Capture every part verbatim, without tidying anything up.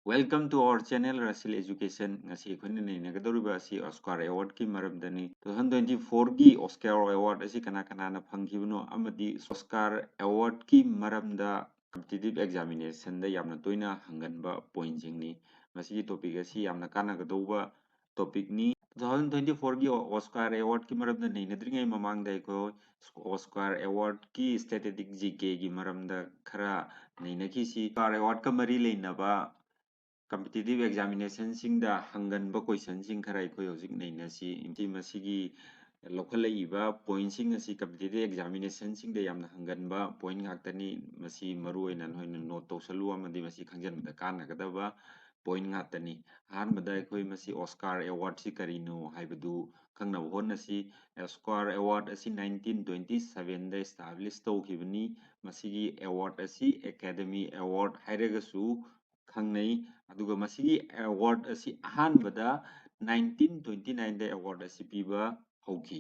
Welcome to our channel, Rasil Education. ꯉꯁꯤ ꯑꯩꯈꯣꯏꯅ ꯅꯩꯅꯒꯗꯧꯔꯤꯕ ꯑꯁꯤ Oscar Awardꯀꯤ ꯃꯔꯝꯗꯅꯤ꯫ Two thousand twenty fourꯒꯤ Oscar Award ꯑꯁꯤ ꯀꯅꯥ ꯀꯅꯥꯅ ꯐꯪꯈꯤꯕꯅꯣ ꯑꯃꯗꯤ Oscar Awardꯀꯤ ꯃꯔꯝꯗ competitive examinationꯗ ꯌꯥꯝꯅ ꯇꯣꯏꯅ ꯍꯪꯒꯟꯕ pointꯁꯤꯡꯅꯤ꯫ ꯃꯁꯤꯒꯤ topic ꯑꯁꯤ ꯌꯥꯝꯅ ꯀꯥꯟꯅꯒꯗꯧꯕ topicꯅꯤ꯫ Two thousand twenty fourꯒꯤ Oscar Awardꯀꯤ ꯃꯔꯝꯗ ꯅꯩꯅꯗ꯭ꯔꯤꯉꯩ ꯃꯃꯥꯡꯗ ꯑꯩꯈꯣꯏ Oscar Awardꯀꯤ statistic GKꯒꯤ ꯃꯔꯝꯗ ꯈꯔ ꯅꯩꯅꯈꯤꯁꯤ꯫ Oscar Awardꯀ ꯃꯔꯤ ꯂꯩꯅꯕ competitive examinationꯁꯤꯡꯗ ꯍꯪꯒꯟꯕ questionꯁꯤꯡ ꯈꯔ ꯑꯩꯈꯣꯏ ꯍꯧꯖꯤꯛ ꯅꯩꯅꯁꯤ꯫ ꯃꯁꯤꯒꯤ ꯂꯧꯈꯠꯂꯛꯏꯕ pointꯁꯤꯡ ꯑꯁꯤ competitive examinationꯁꯤꯡꯗ ꯌꯥꯝꯅ ꯍꯪꯒꯟꯕ point ꯉꯥꯛꯇꯅꯤ꯫ ꯃꯁꯤ ꯃꯔꯨ ꯑꯣꯏꯅ ꯅꯣꯏꯅ note ꯇꯧꯁꯜꯂꯨ ꯑꯃꯗꯤ ꯃꯁꯤ ꯈꯪꯖꯤꯟꯕꯗ ꯀꯥꯟꯅꯒꯗꯕ point ꯉꯥꯛꯇꯅꯤ꯫ ꯑꯍꯥꯟꯕꯗ ꯑꯩꯈꯣꯏ ꯃꯁꯤ Oscar Awardꯁꯤ ꯀꯔꯤꯅꯣ ꯍꯥꯏꯕꯗꯨ ꯈꯪꯅꯕ ꯍꯣꯠꯅꯁꯤ꯫ Oscar Award ꯑꯁꯤ nineteen twenty sevenꯗ establish ꯇꯧꯈꯤꯕꯅꯤ꯫ ꯃꯁꯤꯒꯤ award ꯑꯁꯤ Academy Award ꯍꯥꯏꯔꯒꯁꯨ ꯈꯪꯅꯩ꯫ ꯑꯗꯨꯒ ꯃꯁꯤꯒꯤ award ꯑꯁꯤ ꯑꯍꯥꯟꯕꯗ nineteen twenty nineꯗ award ꯑꯁꯤ ꯄꯤꯕ ꯍꯧꯈꯤ꯫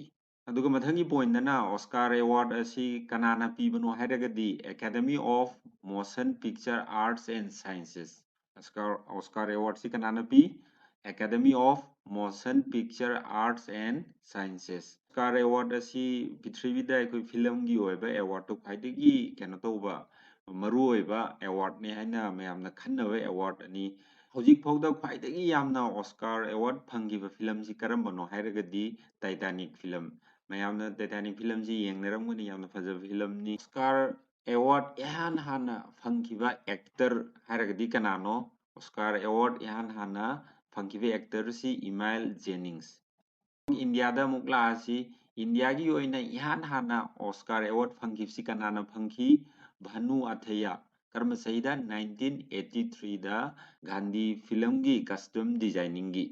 ꯑꯗꯨꯒ ꯃꯊꯪꯒꯤ pointꯇꯅ Oscar Award ꯑꯁꯤ ꯀꯅꯥꯅ ꯄꯤꯕꯅꯣ ꯍꯥꯏꯔꯒꯗꯤ Academy of Motion Picture Arts and Sciences꯫ Oscar, Oscar Awardꯁꯤ ꯀꯅꯥꯅ ꯄꯤ? Academy of Motion Picture Arts and Sciences꯫ Oscar Award ꯑꯁꯤ ꯄ꯭ꯔꯤꯊꯤꯕꯤꯗ ꯑꯩꯈꯣꯏ filmꯒꯤ ꯑꯣꯏꯕ awardꯇꯣ ꯈ꯭ꯋꯥꯏꯗꯒꯤ ꯀꯩꯅꯣ ꯇꯧꯕ, ꯃꯔꯨꯑꯣꯏꯕ awardꯅꯤ ꯍꯥꯏꯅ ꯃꯌꯥꯝꯅ ꯈꯟꯅꯕ award ꯑꯅꯤ꯫ ꯍꯧꯖꯤꯛ ꯐꯥꯎꯗ ꯈ꯭ꯋꯥꯏꯗꯒꯤ ꯌꯥꯝꯅ Oscar Award ꯐꯪꯈꯤꯕ filmꯁꯤ ꯀꯔꯝꯕꯅꯣ ꯍꯥꯏꯔꯒꯗꯤ Titanic film꯫ ꯃꯌꯥꯝꯅ Titanic filmꯁꯤ ꯌꯦꯡꯅꯔꯝꯒꯅꯤ, ꯌꯥꯝꯅ ꯐꯖꯕ filmꯅꯤ꯫ Oscar Award ꯏꯍꯥꯟ ꯍꯥꯟꯅ ꯐꯪꯈꯤꯕ actor ꯍꯥꯏꯔꯒꯗꯤ ꯀꯅꯥꯅꯣ? Oscar Award ꯏꯍꯥꯟ ꯍꯥꯟꯅ ꯐꯪꯈꯤꯕ actorꯁꯤ Emile Jennings꯫ ꯏꯟꯗꯤꯌꯥꯗ ꯑꯃꯨꯛ ꯂꯥꯛꯑꯁꯤ꯫ ꯏꯟꯗꯤꯌꯥꯒꯤ ꯑꯣꯏꯅ ꯏꯍꯥꯟ ꯍꯥꯟꯅ Oscar Award ꯐꯪꯈꯤꯕꯁꯤ ꯀꯅꯥꯅ ꯐꯪꯈꯤ? ꯚꯥꯅꯨ ꯑꯊꯩꯌꯥ꯫ ꯀꯔꯝꯕ ꯆꯍꯤꯗ? nineteen eighty threeꯗ Gandhi filmꯒꯤ costume designingꯒꯤ꯫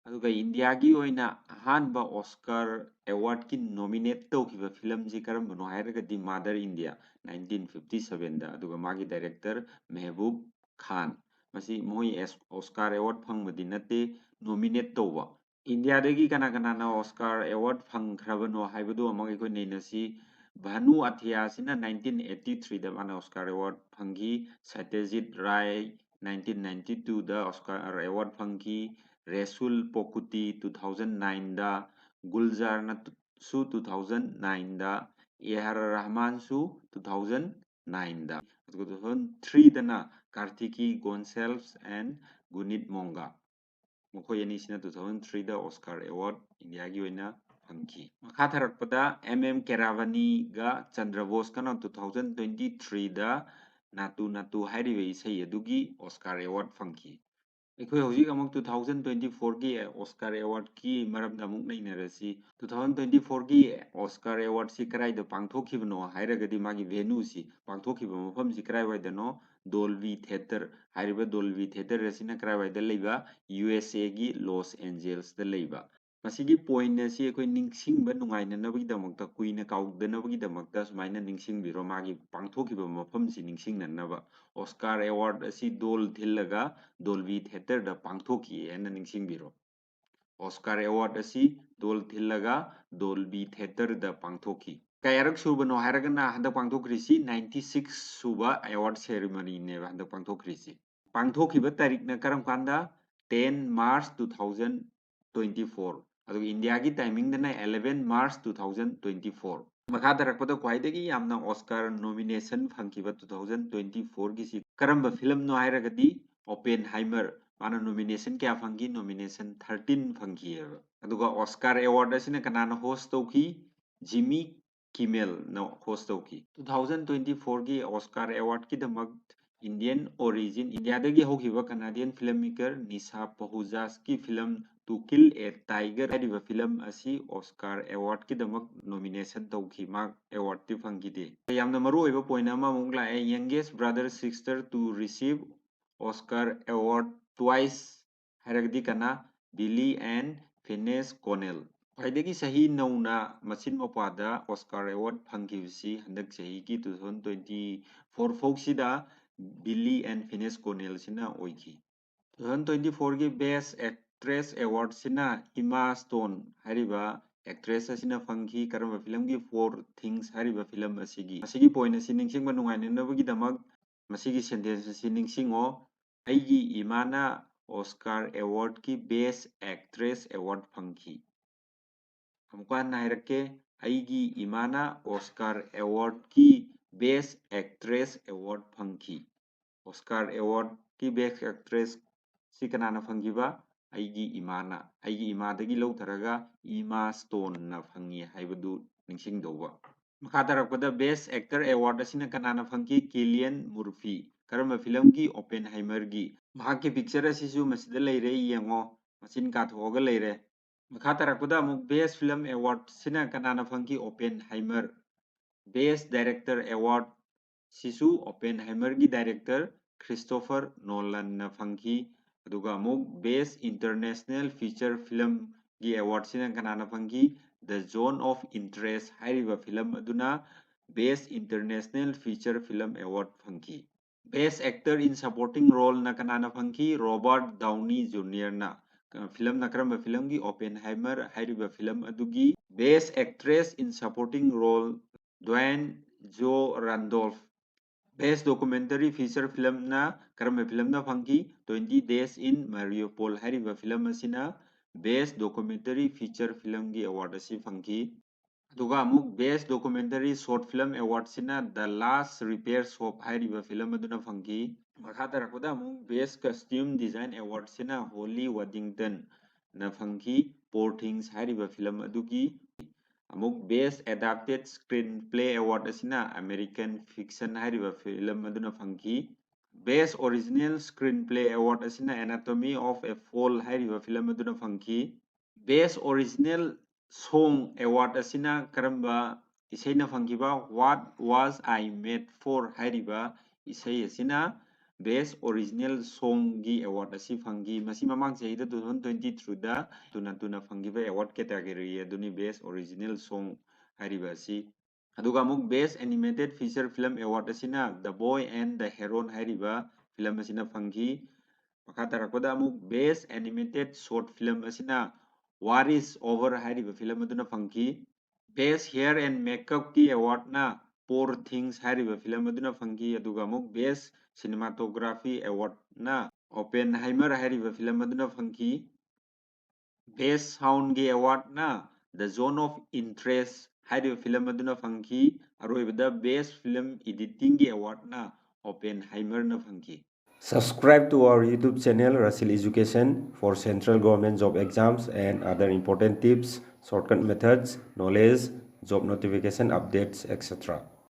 ꯑꯗꯨꯒ ꯏꯟꯗꯤꯌꯥꯒꯤ ꯑꯣꯏꯅ ꯑꯍꯥꯟꯕ Oscar Awardꯀꯤ nominate ꯇꯧꯈꯤꯕ filmꯁꯤ ꯀꯔꯝꯕꯅꯣ ꯍꯥꯏꯔꯒꯗꯤ Mother India, nineteen fifty sevenꯗ, ꯑꯗꯨꯒ ꯃꯥꯒꯤ director ꯃꯦꯍꯕꯨꯕ ꯈꯥꯟ꯫ ꯃꯁꯤ ꯃꯣꯏ ꯑꯦꯁ-, Oscar Award ꯐꯪꯕꯗꯤ ꯅꯠꯇꯦ, nominate ꯇꯧꯕ꯫ ꯏꯟꯗꯤꯌꯥꯗꯒꯤ ꯀꯅꯥ ꯀꯅꯥꯅ Oscar Award ꯐꯪꯈ꯭ꯔꯕꯅꯣ ꯍꯥꯏꯕꯗꯨ ꯑꯃꯨꯛ ꯑꯩꯈꯣꯏ ꯅꯩꯅꯁꯤ꯫ ꯚꯥꯅꯨ ꯑꯊꯤꯌꯥꯁꯤꯅ nineteen eighty threeꯗ ꯃꯥꯅ Oscar Award ꯐꯪꯈꯤ꯫ ꯁꯇ꯭ꯌꯖꯤꯠ ꯔꯥꯏ, ꯅꯥꯏꯟꯇꯤꯟ ꯅꯥꯏꯟꯇꯤ ꯇꯨꯗ ꯑꯣꯁꯀꯥꯔ ꯑꯦꯋꯥꯔꯗ ꯐꯪꯈꯤ, ꯔꯦꯁꯨꯜ ꯄꯣꯀꯨꯇꯤ ꯇꯨ ꯊꯥꯎꯖꯟ ꯅꯥꯏꯟꯗ, ꯒꯨꯜꯖꯥꯔꯅ ꯁꯨ ꯇꯨ ꯊꯥꯎꯖꯟ ꯅꯥꯏꯟꯗ, ꯑꯦ ꯑꯥꯔ ꯔꯍꯃꯥꯟꯁꯨ ꯇꯨ ꯊꯥꯎꯖꯟ ꯅꯥꯏꯟꯗ, ꯑꯗꯨꯒ ꯇꯨ ꯊꯥꯎꯖꯟ ꯊ꯭ꯔꯤꯗꯅ ꯀꯥꯔꯇꯤꯀꯤ ꯒꯣꯟꯁꯦꯜꯚꯁ ꯑꯦꯟ ꯒꯨꯅꯤꯠ ꯃꯣꯡꯒꯥ, ꯃꯈꯣꯏ ꯑꯅꯤꯁꯤꯅ two thousand three Oscar award ꯏꯟꯗꯤꯌꯥꯒꯤ ꯑꯣꯏꯅ ꯐꯪꯈꯤ꯫ ꯃꯈꯥ ꯊꯥꯔꯛꯄꯗ ꯑꯦꯝ ꯑꯦꯝ ꯀꯦꯔꯥꯚꯥꯅꯤꯒ ꯆꯟꯗ꯭ꯔ ꯕꯣꯁꯀꯅ two thousand twenty three Naatu Naatu ꯍꯥꯏꯔꯤꯕ ꯏꯁꯩ ꯑꯗꯨꯒꯤ ꯑꯣꯁꯀꯥꯔ ꯑꯦꯋꯥꯔꯗ ꯐꯪꯈꯤ꯫ ꯑꯩꯈꯣꯏ ꯍꯧꯖꯤꯛ ꯑꯃꯨꯛ ꯇꯨ ꯊꯥꯎꯖꯟ ꯇ꯭ꯋꯦꯟꯇꯤ ꯐꯣꯔꯒꯤ ꯑꯣꯁꯀꯥꯔ ꯑꯦꯋꯥꯔꯗꯀꯤ ꯃꯔꯝꯗ ꯑꯃꯨꯛ ꯅꯩꯅꯔꯁꯤ꯫ ꯇꯨ ꯊꯥꯎꯖꯟ ꯇ꯭ꯋꯦꯟꯇꯤ ꯐꯣꯔꯒꯤ ꯑꯣꯁꯀꯥꯔ ꯑꯦꯋꯥꯔꯗꯁꯤ ꯀꯗꯥꯏꯗ ꯄꯥꯡꯊꯣꯛꯈꯤꯕꯅꯣ ꯍꯥꯏꯔꯒꯗꯤ ꯃꯥꯒꯤ ꯚꯦꯅꯨꯁꯤ, ꯄꯥꯡꯊꯣꯛꯈꯤꯕ ꯃꯐꯝꯁꯤ ꯀꯗꯥꯏꯋꯥꯏꯗꯅꯣ? ꯗꯣꯜꯕꯤ ꯊꯤꯌꯦꯇꯔ ꯍꯥꯏꯔꯤꯕ ꯗꯣꯜꯕꯤ ꯊꯤꯌꯦꯇꯔ ꯑꯁꯤꯅ ꯀꯗꯥꯏꯋꯥꯏꯗ ꯂꯩꯕ? ꯌꯨ ꯑꯦꯁ ꯑꯦꯒꯤ ꯂꯣꯁ ꯑꯦꯟꯖꯦꯜꯁꯇ ꯂꯩꯕ꯫ ꯃꯁꯤꯒꯤ ꯄꯣꯏꯟ ꯑꯁꯤ ꯑꯩꯈꯣꯏ ꯅꯤꯡꯁꯤꯡꯕ ꯅꯨꯡꯉꯥꯏꯅꯅꯕꯒꯤꯗꯃꯛꯇ, ꯀꯨꯏꯅ ꯀꯥꯎꯗꯅꯕꯒꯤꯗꯃꯛꯇ ꯁꯨꯃꯥꯏꯅ ꯅꯤꯡꯁꯤꯡꯕꯤꯔꯣ, ꯃꯥꯒꯤ ꯄꯥꯡꯊꯣꯛꯈꯤꯕ ꯃꯐꯝꯁꯤ ꯅꯤꯡꯁꯤꯡꯅꯅꯕ꯫ ꯑꯣꯁꯀꯥꯔ ꯑꯦꯋꯥꯔꯗ ꯑꯁꯤ ꯗꯣꯜ ꯊꯤꯜꯂꯒ ꯗꯣꯜꯕꯤ ꯊꯤꯌꯦꯇꯔꯗ ꯄꯥꯡꯊꯣꯛꯈꯤ ꯍꯥꯏꯅ ꯅꯤꯡꯁꯤꯡꯕꯤꯔꯣ꯫ ꯑꯣꯁꯀꯥꯔ ꯑꯦꯋꯥꯔꯗ ꯑꯁꯤ ꯗꯣꯜ ꯊꯤꯜꯂꯒ ꯗꯣꯜꯕꯤ ꯊꯤꯌꯦꯇꯔꯗ ꯄꯥꯡꯊꯣꯛꯈꯤ꯫ ꯀꯌꯥꯔꯛ ꯁꯨꯕꯅꯣ ꯍꯥꯏꯔꯒꯅ ꯍꯟꯗꯛ ꯄꯥꯡꯊꯣꯛꯈ꯭ꯔꯤꯁꯤ ꯅꯥꯏꯟꯇꯤ ꯁꯤꯛꯁ ꯁꯨꯕ ꯑꯦꯋꯥꯔꯗ ꯁꯦꯔꯤꯃꯣꯅꯤꯅꯦꯕ ꯍꯟꯗꯛ ꯄꯥꯡꯊꯣꯛꯈ꯭ꯔꯤꯁꯤ꯫ ꯄꯥꯡꯊꯣꯛꯈꯤꯕ ꯇꯥꯔꯤꯛꯅ ꯀꯔꯝ ꯀꯥꯟꯗ? Ten March two thousand twenty four. ꯑꯗꯨꯒ ꯏꯟꯗꯤꯌꯥꯒꯤ ꯇꯥꯏꯃꯤꯡꯗꯅ eleven March two thousand twenty four. ꯃꯈꯥ ꯇꯥꯔꯛꯄꯗ ꯈ꯭ꯋꯥꯏꯗꯒꯤ ꯌꯥꯝꯅ ꯑꯣꯁꯀꯥꯔ ꯅꯣꯃꯤꯅꯦꯁꯟ ꯐꯪꯈꯤꯕ ꯇꯨ ꯊꯥꯎꯖꯟ ꯇ꯭ꯋꯦꯟꯇꯤ ꯐꯣꯔꯒꯤꯁꯤ ꯀꯔꯝꯕ ꯐꯤꯂꯝꯅꯣ ꯍꯥꯏꯔꯒꯗꯤ ꯑꯣꯄꯦꯟꯍꯥꯏꯃꯔ꯫ ꯃꯥꯅ ꯅꯣꯃꯤꯅꯦꯁꯟ ꯀꯌꯥ ꯐꯪꯈꯤ? ꯅꯣꯃꯤꯅꯦꯁꯟ ꯊꯥꯔꯇꯤꯟ ꯐꯪꯈꯤꯑꯕ꯫ ꯑꯗꯨꯒ ꯑꯣꯁꯀꯥꯔ ꯑꯦꯋꯥꯔꯗ ꯑꯁꯤꯅ ꯀꯅꯥꯅ ꯍꯣꯁ ꯇꯧꯈꯤ? ꯖꯤꯃꯤ ꯀꯤꯃꯦꯜꯅ ꯍꯣꯁ ꯇꯧꯈꯤ꯫ ꯇꯨ ꯊꯥꯎꯖꯟ ꯇ꯭ꯋꯦꯟꯇꯤ ꯐꯣꯔꯒꯤ ꯑꯣꯁꯀꯥꯔ ꯑꯦꯋꯥꯔꯗꯀꯤꯗꯃꯛ ꯏꯟꯗꯤꯌꯟ ꯑꯣꯔꯤꯖꯤꯟ, ꯏꯟꯗꯤꯌꯥꯗꯒꯤ ꯍꯧꯈꯤꯕ ꯀꯅꯥꯗꯤꯌꯟ ꯐꯤꯂꯝ ꯃꯦꯀꯔ ꯅꯤꯁꯥ ꯄꯍꯨꯖꯥꯁꯀꯤ ꯐꯤꯂꯝ ꯇꯨ ꯀꯤꯜ ꯑꯦ ꯇꯥꯏꯒꯔ ꯍꯥꯏꯔꯤꯕ ꯐꯤꯂꯝ ꯑꯁꯤ ꯑꯣꯁꯀꯥꯔ ꯑꯦꯋꯥꯔꯗꯀꯤꯗꯃꯛ ꯅꯣꯃꯤꯅꯦꯁꯟ ꯇꯧꯈꯤ꯫ ꯃꯍꯥꯛ ꯑꯦꯋꯥꯔꯗꯇꯤ ꯐꯪꯈꯤꯗꯦ꯫ ꯌꯥꯝꯅ ꯃꯔꯨꯑꯣꯏꯕ ꯄꯣꯏꯟ ꯑꯃꯃꯨꯛ ꯂꯥꯛꯑꯦ, youngest brother sister to receive Oscar award twice ꯍꯥꯏꯔꯒꯗꯤ ꯀꯅꯥ? Billie and Finneas O'Connell. ꯈ꯭ꯋꯥꯏꯗꯒꯤ ꯆꯍꯤ ꯅꯧꯅ ꯃꯆꯤꯟ ꯃꯧꯄ꯭ꯋꯥꯗ ꯑꯣꯁꯀꯥꯔ ꯑꯦꯋꯥꯔꯗ ꯐꯪꯈꯤꯕꯁꯤ ꯍꯟꯗꯛ ꯆꯍꯤꯒꯤ ꯇꯨ ꯊꯥꯎꯖꯟ ꯇ꯭ꯋꯦꯟꯇꯤ ꯐꯣꯔ ꯐꯥꯎꯁꯤꯗ ꯕꯤꯂꯤ ꯑꯦꯟ ꯐꯤꯅꯦꯁ ꯀꯣꯅꯦꯜꯁꯤꯅ ꯑꯣꯏꯈꯤ꯫ ꯇꯨ ꯊꯥꯎꯖꯟ ꯇ꯭ꯋꯦꯟꯇꯤ ꯐꯣꯔꯒꯤ ꯕꯦꯁ ꯑꯦꯛꯇ꯭ꯔꯦꯁ ꯑꯦꯋꯥꯔꯗꯁꯤꯅ ꯏꯃꯥ ꯁ꯭ꯇꯣꯟ ꯍꯥꯏꯔꯤꯕ ꯑꯦꯛꯇ꯭ꯔꯦꯁ ꯑꯁꯤꯅ ꯐꯪꯈꯤ꯫ ꯀꯔꯝꯕ ꯐꯤꯂꯝꯒꯤ? ꯐꯣꯔ ꯊꯤꯡꯁ ꯍꯥꯏꯔꯤꯕ ꯐꯤꯂꯝ ꯑꯁꯤꯒꯤ꯫ ꯃꯁꯤꯒꯤ ꯄꯣꯏꯟ ꯑꯁꯤ ꯅꯤꯡꯁꯤꯡꯕ ꯅꯨꯡꯉꯥꯏꯅꯅꯕꯒꯤꯗꯃꯛ ꯃꯁꯤꯒꯤ ꯁꯦꯟꯇꯦꯟꯁ ꯑꯁꯤ ꯅꯤꯡꯁꯤꯡꯉꯣ꯫ ꯑꯩꯒꯤ ꯏꯃꯥꯅ Oscar Awardꯀꯤ Best Actress Award ꯐꯪꯈꯤ꯫ ꯑꯃꯨꯛꯀ ꯍꯟꯅ ꯍꯥꯏꯔꯛꯀꯦ, ꯑꯩꯒꯤ ꯏꯃꯥꯅ Oscar Awardꯀꯤ Best Actress Award ꯐꯪꯈꯤ꯫ Oscar Awardꯀꯤ Best Actress ꯁꯤ ꯀꯅꯥꯅ ꯐꯪꯈꯤꯕ? ꯑꯩꯒꯤ ꯏꯃꯥꯅ꯫ ꯑꯩꯒꯤ ꯏꯃꯥꯗꯒꯤ ꯂꯧꯊꯔꯒ Emma Stoneꯅ ꯐꯪꯉꯤ ꯍꯥꯏꯕꯗꯨ ꯅꯤꯡꯁꯤꯡꯗꯧꯕ꯫ ꯃꯈꯥ ꯇꯥꯔꯛꯄꯗ Best Actor Award ꯑꯁꯤꯅ ꯀꯅꯥꯅ ꯐꯪꯈꯤ? Cillian Murphy꯫ ꯀꯔꯝꯕ ꯐꯤꯂꯝꯒꯤ? Oppenheimerꯒꯤ꯫ ꯃꯍꯥꯛꯀꯤ picture ꯑꯁꯤꯁꯨ ꯃꯁꯤꯗ ꯂꯩꯔꯦ, ꯌꯦꯡꯉꯣ, ꯃꯆꯤꯟ ꯀꯥꯊꯣꯛꯑꯒ ꯂꯩꯔꯦ꯫ ꯃꯈꯥ ꯇꯥꯔꯛꯄꯗ ꯑꯃꯨꯛ Best Film Awardꯁꯤꯅ ꯀꯅꯥꯅ ꯐꯪꯈꯤ? Oppenheimer꯫ Best Director Award ꯁꯤꯁꯨ Oppenheimerꯒꯤ director Christopher Nolanꯅ ꯐꯪꯈꯤ꯫ ꯑꯗꯨꯒ ꯑꯃꯨꯛ Best International Feature Filmꯒꯤ awardꯁꯤꯅ ꯀꯅꯥꯅ ꯐꯪꯈꯤ? The Zone of Interest ꯍꯥꯏꯔꯤꯕ film ꯑꯗꯨꯅ Best International Feature Film Award ꯐꯪꯈꯤ꯫ Best Actor in Supporting Roleꯅ ꯀꯅꯥꯅ ꯐꯪꯈꯤ? Robert Downey Juniorꯅ꯫ ꯐꯤꯂꯝꯅ ꯀꯔꯝꯕ ꯐꯤꯂꯝꯒꯤ? Oppenheimer ꯍꯥꯏꯔꯤꯕ film ꯑꯗꯨꯒꯤ꯫ Best Actress in Supporting Role, Dwayne Joe Randolph꯫ Best Documentary Feature Filmꯅ ꯀꯔꯝꯕ ꯐꯤꯂꯝꯅ ꯐꯪꯈꯤ? Twenty Days in Mariupol ꯍꯥꯏꯔꯤꯕ film ꯑꯁꯤꯅ Best Documentary Feature Filmꯒꯤ award ꯑꯁꯤ ꯐꯪꯈꯤ꯫ ꯑꯗꯨꯒ ꯑꯃꯨꯛ Best Documentary Short Film Awardꯁꯤꯅ The Last Repair Shop ꯍꯥꯏꯔꯤꯕ film ꯑꯗꯨꯅ ꯐꯪꯈꯤ꯫ ꯃꯈꯥ ꯇꯥꯔꯛꯄꯗ ꯑꯃꯨꯛ Best Costume Design Awardꯁꯤꯅ Holly Worthingtonꯅ ꯐꯪꯈꯤ, Poor Things ꯍꯥꯏꯔꯤꯕ film ꯑꯗꯨꯒꯤ꯫ ꯑꯃꯨꯛ Best Adapted Screenplay Award ꯑꯁꯤꯅ American Fiction ꯍꯥꯏꯔꯤꯕ film ꯑꯗꯨꯅ ꯐꯪꯈꯤ꯫ Best Original Screenplay Award ꯑꯁꯤꯅ Anatomy of a Fall ꯍꯥꯏꯔꯤꯕ film ꯑꯗꯨꯅ ꯐꯪꯈꯤ꯫ Best Original Song Award ꯑꯁꯤꯅ ꯀꯔꯝꯕ ꯏꯁꯩꯅ ꯐꯪꯈꯤꯕ? What Was I Made For ꯍꯥꯏꯔꯤꯕ ꯏꯁꯩ ꯑꯁꯤꯅ Best Original Songꯒꯤ award ꯑꯁꯤ ꯐꯪꯈꯤ꯫ ꯃꯁꯤ ꯃꯃꯥꯡ ꯆꯍꯤꯗ two thousand twenty-threeꯗ ꯊꯨꯅ ꯊꯨꯅ ꯐꯪꯈꯤꯕ award category ꯑꯗꯨꯅꯤ, Best Original Song ꯍꯥꯏꯔꯤꯕ ꯑꯁꯤ꯫ ꯑꯗꯨꯒ ꯑꯃꯨꯛ Best Animated Feature Film Award ꯑꯁꯤꯅ The Boy and the Heron ꯍꯥꯏꯔꯤꯕ film ꯑꯁꯤꯅ ꯐꯪꯈꯤ꯫ ꯃꯈꯥ ꯇꯥꯔꯛꯄꯗ ꯑꯃꯨꯛ Best Animated Short Film ꯑꯁꯤꯅ War Is Over ꯍꯥꯏꯔꯤꯕ film ꯑꯗꯨꯅ ꯐꯪꯈꯤ꯫ Best Hair and Makeupꯀꯤ awardꯅ Poor Things ꯍꯥꯏꯔꯤꯕ ꯐꯤꯂꯝ ꯑꯗꯨꯅ ꯐꯪꯈꯤ꯫ ꯑꯗꯨꯒ ꯑꯃꯨꯛ Best Cinematography Awardꯅ Oppenheimer ꯍꯥꯏꯔꯤꯕ ꯐꯤꯂꯝ ꯑꯗꯨꯅ ꯐꯪꯈꯤ꯫ Best Soundꯒꯤ Awardꯅ The Zone of Interest ꯍꯥꯏꯔꯤꯕ ꯐꯤꯂꯝ ꯑꯗꯨꯅ ꯐꯪꯈꯤ꯫ ꯑꯔꯣꯏꯕꯗ Best Film Editingꯒꯤ Awardꯅ Oppenheimerꯅ ꯐꯪꯈꯤ꯫ Subscribe to our YouTube channel, Rasil Education, for central government job exams and other important tips, shortcut methods, knowledge, job notification updates, et cetera.